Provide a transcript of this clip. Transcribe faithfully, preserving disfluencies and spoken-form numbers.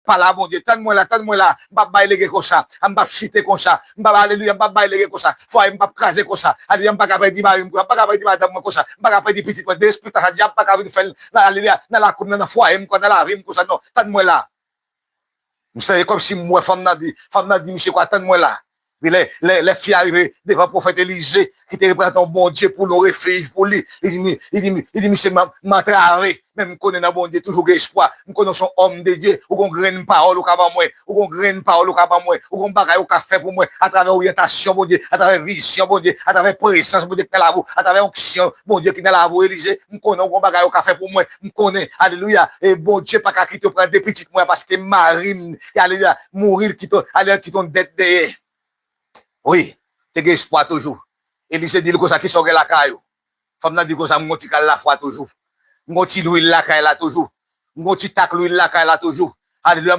Pale a Bondye, tann mwen la, tann mwen la. M p ap bay lege konsa. M p ap chite konsa. M p ap, alelouya, m p ap bay lege konsa. Fwaye m p ap kraze konsa. Alelouya, m pa ka pèdi mari m konsa. M pa ka pèdi madanm mwen konsa. M pa ka pèdi pitit mwen. Derespektasyon dyab pa ka vin fè l nan, alelouya, nan lakou m nan, nan fwaye m konsa, nan lavi m konsa. Non, tann mwen la. M se kòmsi m wè fanm nan di, fanm nan di misye kwa, tann mwen la. Epi lè, lè, lè fi a rive devan pwofèt Elize, ki te reprezante yon Bondye pou l, yon refij pou li, li di, li di, li di misye, m, m antrave, men m konnen nan Bondye toujou gen espwa. M konnen w se yon òm de Dye, ou gon grenn pawòl ou ka ban mwen, ou gon grenn pawòl ou ka ban mwen, ou gon bagay ou ka fè pou mwen, atravè oryantasyon Bondye, atravè vizyon Bondye, atravè prezans Bondye ki nan lavi w, atravè onksyon Bondye ki nan lavi w, Elize, m konnen w gon bagay ou ka fè pou mwen, m konnen, alelouya, e Bondye pa ka kite w pran de pitit mwen, paske mari m, alelouya, mouri, l kite, alelouya, kite yon dèt dèyè. Wi, te gen espwa toujou. Elize di l konsa, kisa w gen lakay ou? Fanm nan di konsa, m gon ti kal lafwa toujou. M gon ti lwil lakay la toujou. M gon ti tak lwil lakay la toujou. Alelouya,